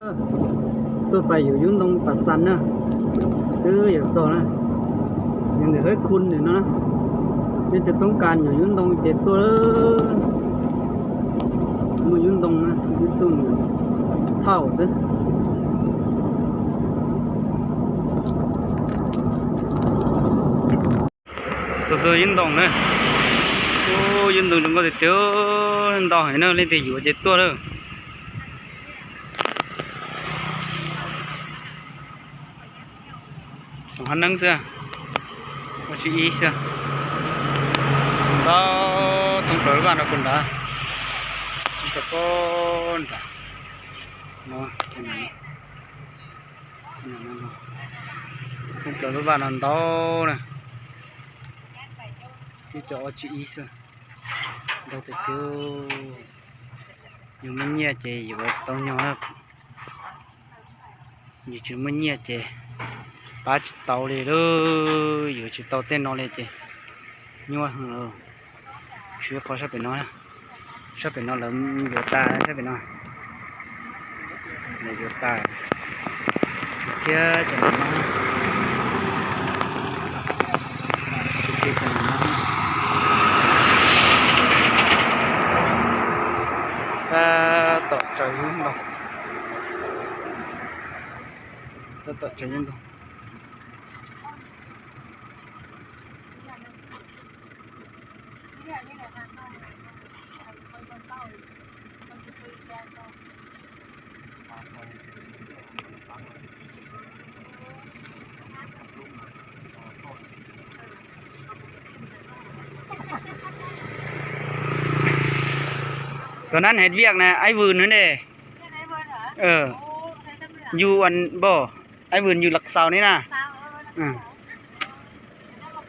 Tuaj pais yuav yub ntoo pas xas na, twb yuav txog na. Yog ntawm hab khu ntawm no na, nej cov toob kas yuav yub ntoo ces tuaj, muaj yub ntoo na, yub ntoo thauj xwb. Txog tus yub ntoo na, yub ntoo zoo nkauj tiag tiag, ntau heev na, leej twg yuav ces tuaj lawm. Xoom hab neeb xwb, ua tsis ib xwb. Ntau, thoob plaws lub vaj no puag nrad, thoob plaws lub vaj no ntau na, twb cov ua tsis ib xwb. Ntau tiag tiag, yus muaj nyiaj ces yuav tau nyog na. Yus tsis muaj nyiaj ces pab tsis tau li lauj, yuav tsis tau tej no li ces nyuaj heev. Tshuav ib qho sab pem no, sab pem no lawv yuav tas sab pem no, lawv yuav tas. Tshuav kiag cov no, tshuav kiag cov no. Tab tom tsaws yub ntoo, tab tom tsaws yub ntoo. Tus nab hes viaj na, Aib Vws nab ne. Yus npog, Aib Vws yus Lav Xaus ne na.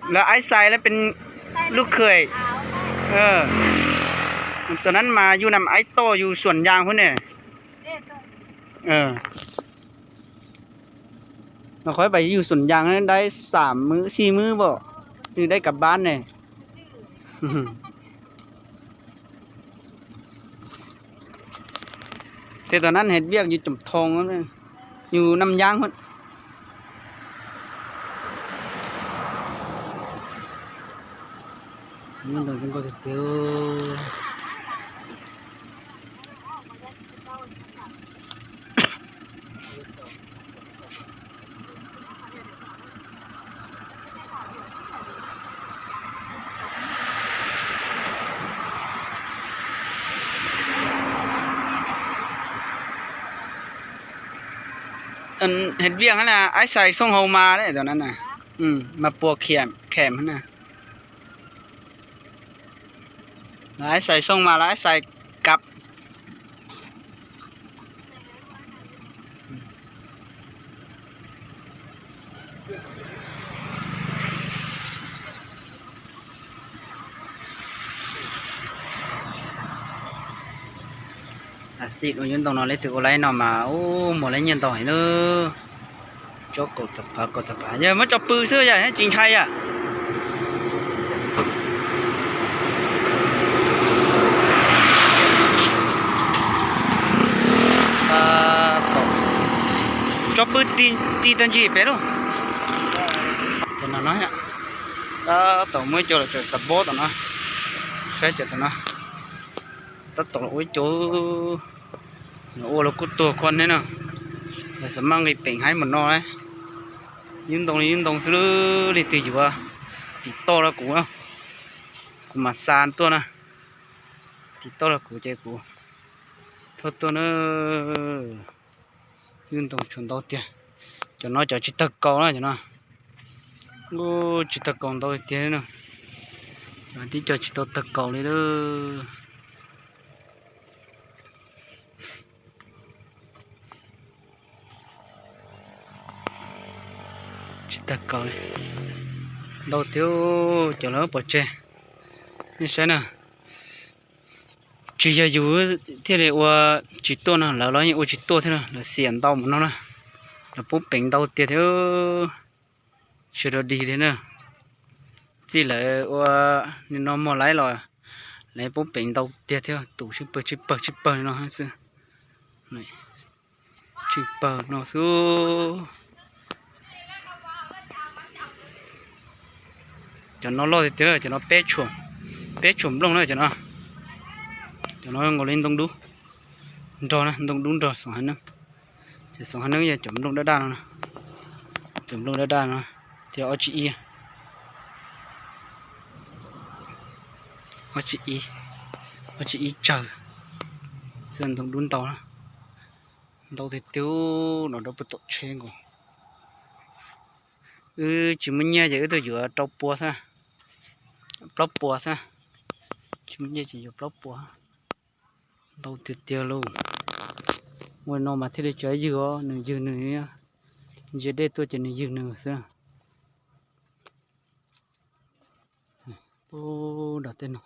Lawv Aib Xais lawv pes lub khwm. Tus nab mas yus nam Aib Toj yus Xuam Yas hub ne. Qhov pais yus Xuam Yas daib xam mwb xij mwb pom, xwb daib kav pab ne. Ces tus nab hes viaj yus Coom Thoo, yus Nam Yas. Hes viaj hab na, Aib Xais Xoo Hau mas, mas puas kham na. Lawv Aib Xais Xoo mas lawv Aib Xais kav. Xij ua yub ntoo no leej twg ua laib no mas ub muag laib nyiaj ntau heev lawm. Tsob kaum tawm phav kaum tawm phav yog muab tso pw xwb yog tsis ntshai yom. Tso pw ti tag ntsig pem lauj. Tab tom muaj ib co los tseem xav pob tom no, saib cov tom no. Tab tom los ua ib co, los ua los kuj tuag kho ne no. Lawv xav maj nqis peem haib mus no. Yub ntoo li yub ntoo xwb, leej twg yuav tim toj rau kuv, kuv mam xa tuaj na. Tim toj rau kuv ces kuv thauj tuaj na. Yub ntoo tshuav ntau tiag. Cov no cov tsis tawg kaus na cov no. Tsis tawg kaus ntau tiag na. Cov tib co tsis tau tawg kaus li lawm. Tsis tawg kaus li. Ntau tiag, cov lawv pov tseg. Nej saib na, tsis yog yus thiaj li ua tsis tuaj no, lawv los yeej ua tsis tuaj thiab na, lawv xiam ntau mus no na. Lawv pub peev ntau tiag thiab. Sawv daws dig li na. Txij lawv ua nim no muag laib los lawv pub peev ntau tiag thiab, tus sib pawg sib pawg sib pawg li no xwb. Tsis pawg no xwb. Cov no loj tiag tiag, cov no peb tshuam, peb tshuam nplooj na cov no. Cov no nkaus li ntoo dub nrog na, ntoo dub nrog xoom hav neeb. Ces xoom hav neeb yog cov nplooj daj daj no, cov nplooj daj daj no, thiab ob tsib ib, ob tsib ib, ob tsib ib tsawg, xwb ntoo dub ntau na. Ntau tiag tiag no rau puag tom tsheb nkaus. Wb tsis muaj nyiaj ces wb tuaj yuav rau pua xwb, plaub pua xwb. Tsis muaj nyiaj ces yuav plaub pua. Ntau tiag tiag lauj. Ua no mas thiaj li tsis ywg os, nws ywg nws, ntsia dej tuaj ces nws ywg nws xwb. Puag nram tej no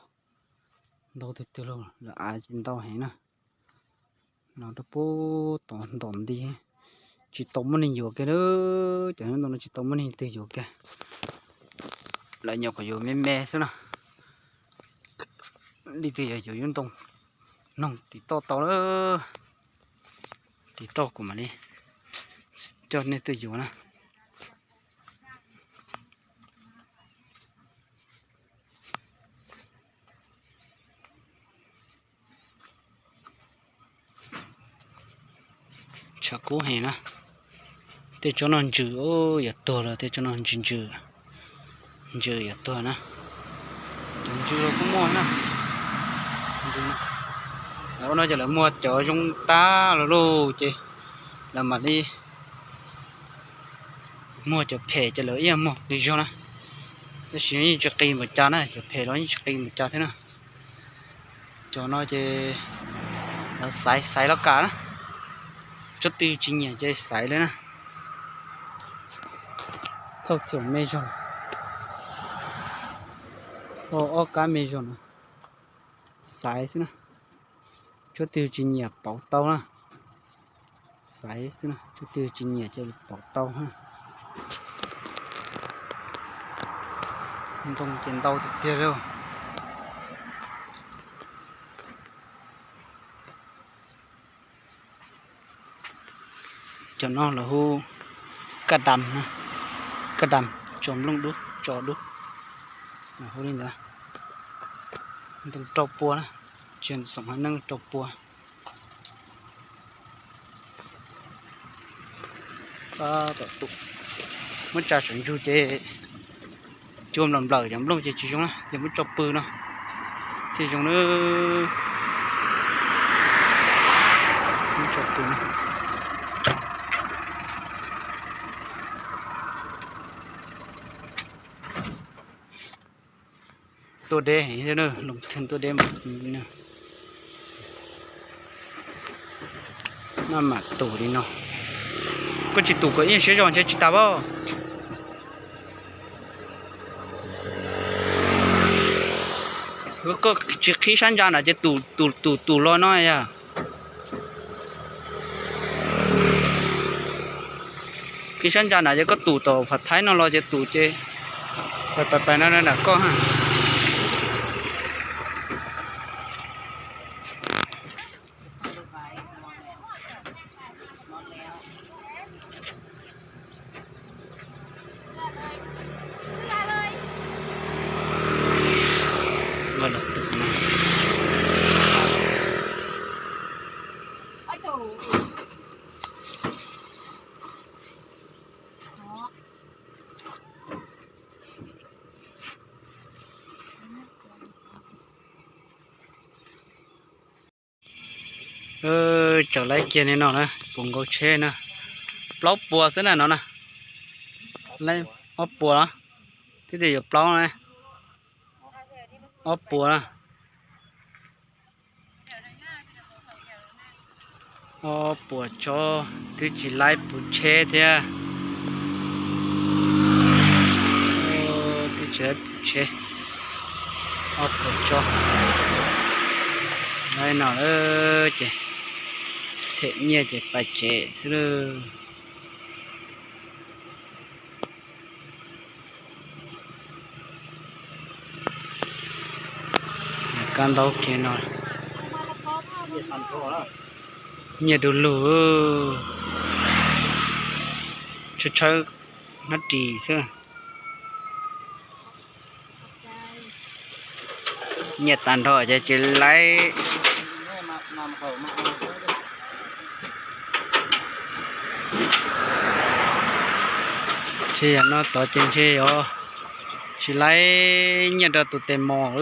ntau tiag tiag lauj, lawv av ces ntau heev na. No rau puag tom ntom nti, tsis tau muaj neeg yuav kiag lawm, cov nyob ntawm no tsis tau muaj neeg twg yuav kiag. Lawv nyuam qhuav yuav me me xwb na. Leej twg yog yuav yub ntoo noog tim toj tau lawm, tim toj kuv mam li coj nej tuaj yuav na. Tshav kub heev na. Tej tsob no ntsws yuav tuag lawm, tej tsob no ntsws ntsws, ntsws yuav tuag na. Cov ntsws los kuj muaj na. Ua no ces lawv muag cov zoo tag los lauj ces lawv mam li muag cov phem ces lawv ib yam muag nqi zog na. Tab sis yeej tsis qi npaum cas na, cov phem los yeej tsis qi npaum cas thiab na. Cov no ces lawv xaiv xaiv los kam na, tsob twg tsis nyiam ces xaiv li na. Thauj thiaum me zog, thauj ob kab me zog na, xaiv xwb na. Tsob twg tsis nyiam pauv tau na, xaiv xwb na, tsob twg tsis nyiam ces pauv tau na. Ntoo ces ntau tiag tiag li. Cov no lawv hu kaj dam, kaj dam tso nplooj dub, tso dub, hu li ntawd. Ntoo rau pua na, tsis xoom hav neeb, rau pua. Muab tsa saum ntsug ces cua nplawm nplawm cov nplooj ces tsis zoo na, ces muab tso pw no thiaj zoo na. Muab tso pw no. Tuaj deb heev thiab, loo thwj tuaj deb mas maj mam tus li no. Koj tsis tus kom ib siab zog ntshe tsis tas as. Koj tsis qhib sab ntsa na ces tus tus tus los no yog. Qhib sab ntsa na ces koj tus tom Phav Thaib no los ces tus ces pais pais pais no na koj ha. Tsaws laib kiag li no na, puas nkaus tsheb na. Plaub puas xwb na no na. Laib ob puas los, twb tias yuav plaub na. Ob puas na. Ob puas tsob, twb tsis laib puv tsheb thiab. Twb tsis laib puv tsheb. Ob puas tsob. Laib no lawm ces them nyiaj ces pais tsev xwb lawm. Kab ntaub kiag no. Nyiaj du lug. Tshawb tshawb hnab ris xwb. Nyiaj tag nrho ces tsis laib. Ntshe yam no tod ces ntshe yuav tsis laib nyiaj rau tus tes mos.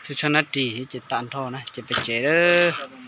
Tshawb tshawb hnab ris ces tag nrho na ces pem tsev lawm.